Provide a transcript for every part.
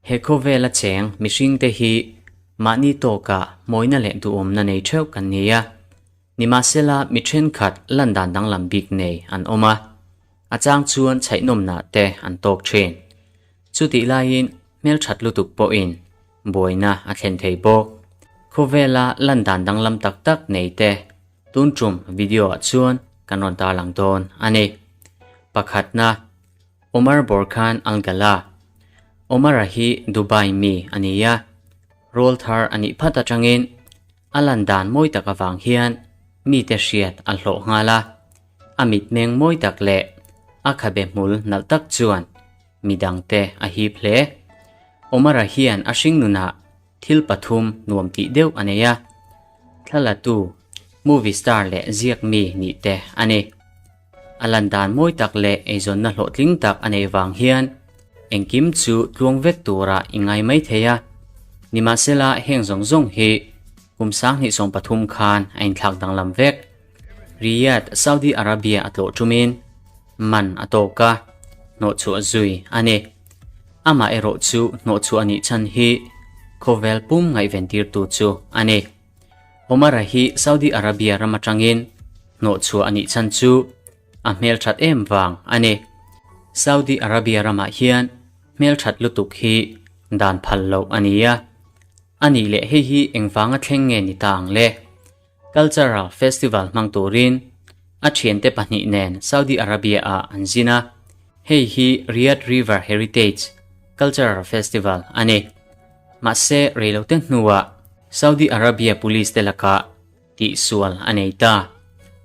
He khawvela cheng mihringte hi mahni tawkah mawina leh duhawmna nei theuh kan ni a. Nimahsela mi thenkhat lan dan danglam bik nei an awm a, a chang chuan chhaihnawmnah te an tawk thin. Chutih laiin hmelthat lutuk pawhin buaina a thlen thei bawk. Khawvela lan dan danglam tak tak nei te tun tum video ah chuan kan rawn tarlang dawn a ni. Pakhatna, Omar Borkhan Al-Gala. Omar-a hi Dubai mi a ni a, rawl thar a nih phat atangin A lan dan mawi tak avang hian mite hriat a hlawh nghal a, a mitmeng mawi tak leh a khabe hmul nalh tak chuan midangte a hip hle. Omara hian a hringnunah thil pathum nuam tih deuh a nei a, thlalatu, movie star leh ziak mi nih te a ni. A lan dan mawi tak leh eizawnna hlawhtling tak a neih vang hian engkim chu tluang vek tura i ngai mai thei a. Nimahsela heng zawng zawng hi kum 2013 khan a inthlak danglam vek. Riyadh, Saudi Arabia a tlawh tumin man a tawk a, hnawhchhuah zui a ni. Amah erawh chu hnawhchhuah a nih chhan hi khawvel pum ngaihventirtu chu a ni. Omar-a hi Saudi Arabia ram atangin hnawhchhuah a nih chhan chu a hmelthat em vang a ni. Saudi Arabia ramah hian hmelthat lutuk hi dan phal loh a ni a. A nih leh hei hi engvanga thleng nge ni ta ang le? Cultural Festival hmang turin a thiante pahnih nen Saudi Arabia-ah an zin a. Hei hi Riyadh River Heritage Cultural Festival a ni. Mahse, reilote hnuah Saudi Arabia police te lakah tihsual a nei ta.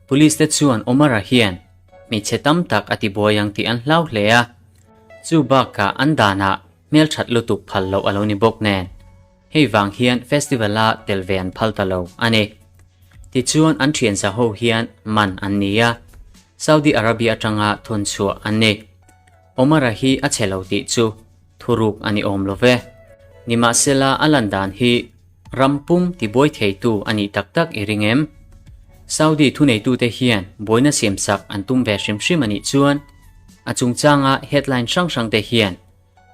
Police te chuan Omar-a hian hmeichhe tam tak a tibuai ang tih an hlau hle a, chu bakah an danah hmelthat lutuk phal loh a lo ni bawk nen, hei vang hian festival-a tel ve an phal ta lo a ni. Tichuan an thiansa ho hian man an ni a, Saudi Arabia atanga thawn chhuah an ni. Omar-a hi a chhe lo tih chu Thuruk a ni awm lo ve. Nimahsela a lan dan hi ram pum tibuai theitu a nih tak tak i ring em? Saudi thuneitute hian buaina siamsak an tum ve hrim hrim a nih chuan a chungchanga headline hrang hrangte hian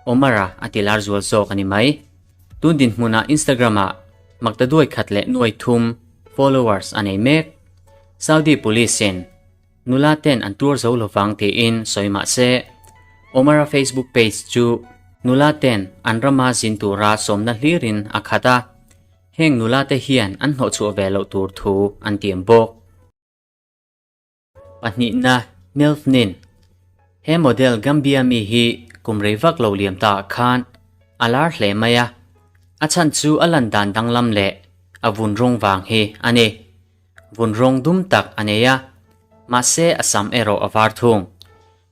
Omar-a a ti lar zual zawk a ni mai. Tun dinhmunah Instagram-ah maktaduai khat leh nuai thum followers a nei mek. Saudi police-in Nula ten an tuar zo lovang tiin sawi mah se, Omar-a Facebook page chu nula ten an rama zin tura sawmna hlirin a khat a, heng nula te hian an hnawhchhuah ve loh tur thu an tiam bawk. Pahnihna, Milfnin. He model Gambia mi hi kum rei vak lo liam ta ah khan a lar hle mai a, a chhan chu a lan dan danglam leh a vun rawng vang hi a ni. Vun rawng dum tak a nei a, mahse a sam erawh a var thung.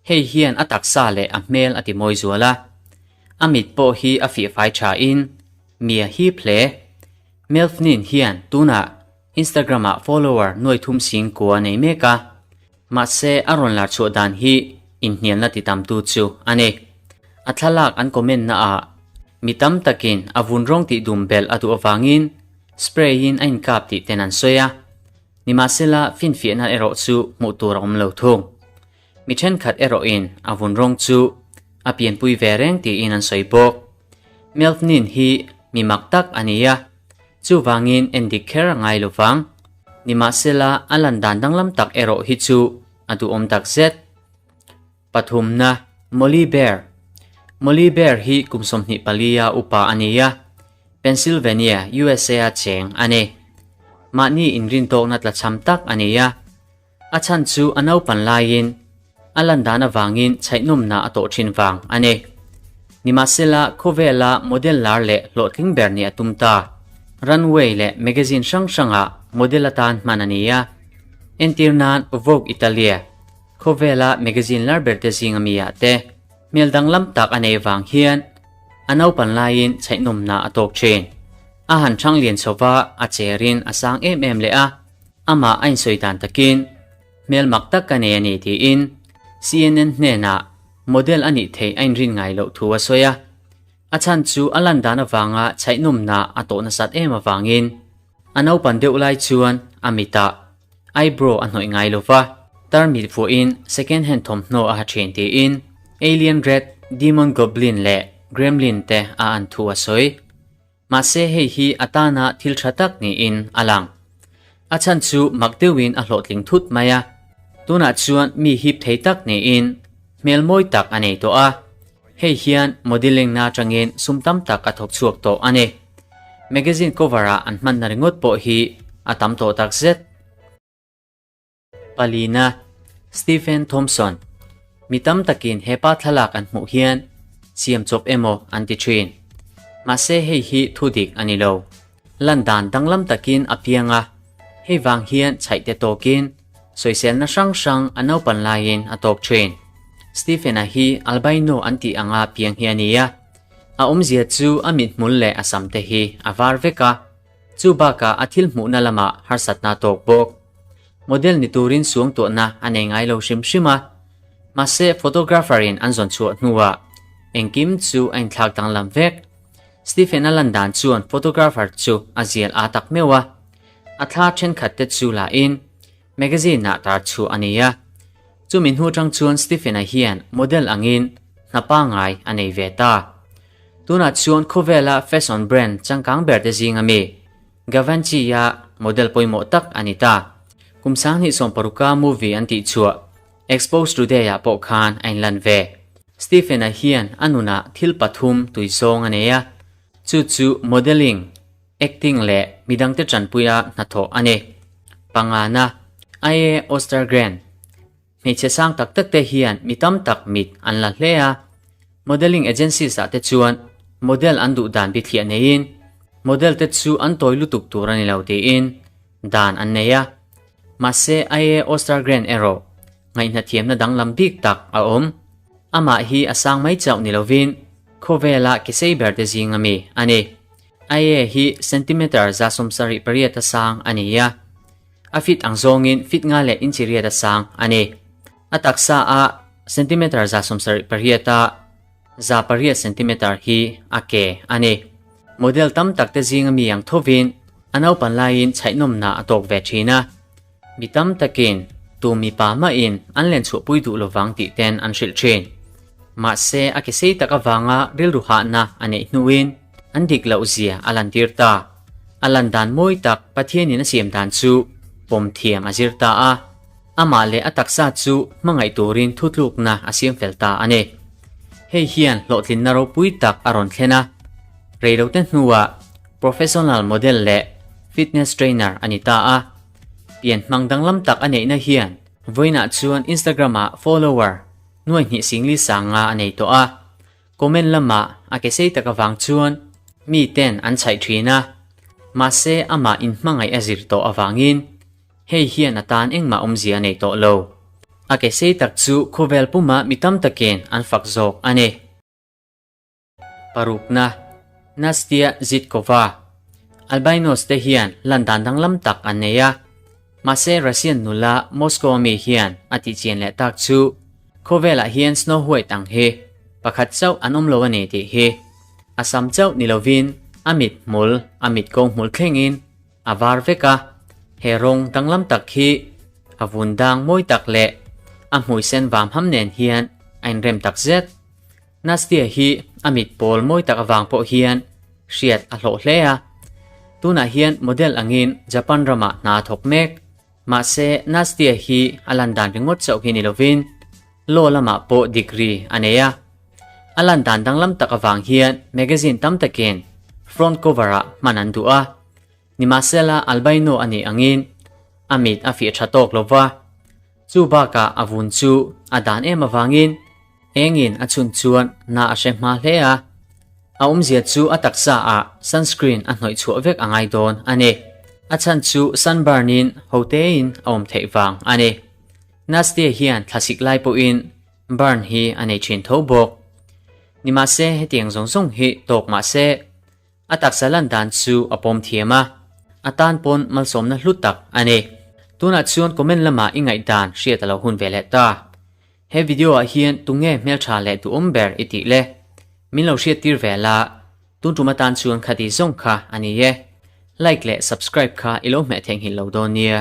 Hei hian a taksa leh a hmel a ti mawi zual a. A mit pawh hi a fihfai tha in mi a hip hle. Melfnin hian tunah Instagram ah follower nuai thum sing kua a nei mek a, mahse a rawn lar chhuah dan hi inhnialna ti tam tu chu a ni. A thlalak an comment na ah mi tam takin a vun rawng tih dum belh a duh avangin Spray in a inkap tih ten an sawi a, nimahsela finfiahna erawh chu hmuh tur a awm lo thung. Mi thenkhat erawhin a vun rawng chu a pianpui ve reng tiin an sawi bawk. Melvnin hi mi mak tak a ni a, chuvangin en dik kher a ngai lo vang. Nimahsela a lan dan danglam tak erawh hi chu a duhawm tak zet. Pathumna, Molly Bear. Molly Bear hi kum 24 a upa a ni a, Pennsylvania, USA a cheng a ni. Mahni inrintawkna tlachham tak a ni a, a chhan chu a naupan laiin a lan dan avangin chhaihnawmna a tawh thin vang a ni. Nimahsela, khawvela model lar leh hlawhtling ber nih a tum ta. Runway leh magazine hrang hrangah model atan hman a ni a, entir nan Vogue Italia, Khawvela magazine lar ber te zinga mi ah te hmel danglam tak a neih vang hian a naupan laiin chhaihnawmna a tawk thin. A han thang lian chho va, a cherin a sang em em leh a, amah a insawi dan takin hmel mak tak ka nei a ni tiin CNN hnenah model a nih theih a inrin ngai loh thu a sawi a. A chhan chu a lan dan avanga chhaihnawmna a tawh nasat em avangin a naupan deuh lai chuan a mitah Eyebrow a hnawih ngai lo va, tarmit vuahin second hand thawmhnaw a ha thin tiin Alien Red Demon Goblin leh Gremlin te a an thu a sawi. Mahse hei hi a tana thil tha tak niin a lang. A chhan chu mak deuhin a hlawhtling thut mai a, tunah chuan mi hip thei tak niin hmel mawi tak a nei tawh a, hei hian modelling na atangin sum tam tak a thawk chhuak tawh a ni. Magazine cover ah an hmanna ringawt pawh hi a tam tawh tak zet. Palina, Stephen Thompson, Mi tam takin he pa thlalak an hmuh hian siam chawp emaw an ti thin. Mahse hei hi thu dik a ni lo. Lan dan danglam takin a piang a, hei vang hian chhaih te tawkin sawiselna hrang hrang a naupan laiin a tawk thin. Stephen-a hi albino an tih anga piang hi a ni a, a awmzia chu a mithmul leh a sam te hi a var vek a, Chu bakah a thil hmuhna lamah harsatna a tawk bawk. Model ni turin suangtuahna a nei ngai lo hrim hrim a, mahse photographer in an zawn chhuah hnuah engkim chu a inthlak danglam vek. Stephen-a lan dan chuan photographer chu a zial aa tak meuh a, a thla thenkhat te chu la in magazine ah tar chhuah a ni a. Chumi hnu tang chuan Stephen-a hian model angin hna pangngai a nei ve ta. Tunah chuan khawvela fashion brand changkang ber te zinga mi Givenchy-a model pawimawh tak a ni ta. Kum 2016-a movie an tih chhuah Exposed Today-ah pawh khan a inlan ve. Stephen-a hian a nunah thil pathum tui zawng a nei a, chu chu modelling, acting leh midangte tanpuia hnathawh a ni. Pangana, Aye Ostergren. Hmeichhe sang tak tak te hian mi tam tak mit an la hle a, modelling agencies ah te chuan model an duh dan bithliah neiin model te chu an tawi lutuk tur a ni lo tiin dan an nei a. Mahse Aye Ostergren erawh ngaihna thiamna danglam bik tak a awm. Amah hi a sang mai chauh ni lovin khawvela ke sei ber te zinga mi a ni. Aye hi centimeter 78 a sang a ni a. A fit ang zawngin fit nga leh inchi riat a sang a ni. A taksa a centimeter 78 a 800 centimeter hi a ke a ni. Model tam tak te zinga mi ang thovin a naupan laiin chhaihnawmna a tawk ve thin a. Mi tam takin tu mipa mahin an len chhuahpui duh lovang tih ten an hrilh thin. Mahse a ke sei tak avanga rilru hahna a neih hnuin an dik loh zia a lantir ta. A lan dan mawi tak Pathianin a siam dan chu pawm thiam a zir ta a, amah leh a taksa chu hmangaih turin thutlukna a siam fel ta a ni. Hei hian hlawhtlinna ropui tak a rawn thlen a, reilote hnuah professional model leh fitness trainer a ni ta a. Pian hmang danglam tak a neihna hian vawiinah chuan Instagram-ah follower nuai hnih singli sanga a nei tawh a. Comment lamah a ke sei tak avang chuan mi ten an chhaih thin a, mahse amah inhmangaih a zir tawh avangin hei hian a tan engmah awmzia a nei tawh lo. A ke sei tak chu khawvel puma mi tam takin an fak zawk a ni. Parukna, Nastya Zhitkova, Albinos te hian lan dan danglam tak an nei a, mahse Russian nula Moscow ami hian a tihchian leh tak chu khawvelah hian Snow White ang hi pakhat chauh an awm lo a ni tih hi a sam chauh ni lovin a mit hmul, a mit ko hmul thlengin a var vek a, he rawng danglam tak hi a vun dang mawi tak leh a hmui sen vam ham nen hian a inrem tak zet. Nastia hi a mit pawl mawi tak avang pawh hian hriat a hlawh hle a, tunah hian model angin Japan ramah hna a thawk mek. Mahse, Nastia hi a lan dan ringawt chauh hi ni lovin law lamah pawh degree a nei a. A lan dan danglam tak avang hian magazine tam takin front cover-ah hman an duh a. Nimahsela, albino a nih angin a mit a fiah tha tawk lo va, chu bakah a vun chu a dan em avangin Engin a chhun chuan na a hre hma hle a, a awmzia chu a taksa ah sunscreen a hnawih chhuah vek a ngai dawn a ni. A chhan chu sunburn in hotein a awm theih vang a ni. Nastia hian thlasik lai pawhin burn hi a nei thin tho bawk. Nimahse hetiang zawng zawng hi tawk mahse a taksa lan dan chu a pawm thiam a, a tan pawn malsawmna hlu tak a ni. Tunah chuan comment lamah i ngaihdan hriat a lo hun ve leh ta. He video ah hian tunge hmeltha leh duhawm ber i tih le? Min lo hriat tir ve la, tun tum atan chuan khati zawng kha a ni e. Like leh subscribe kha i lo hmeh theihnghilh lo dawn nia.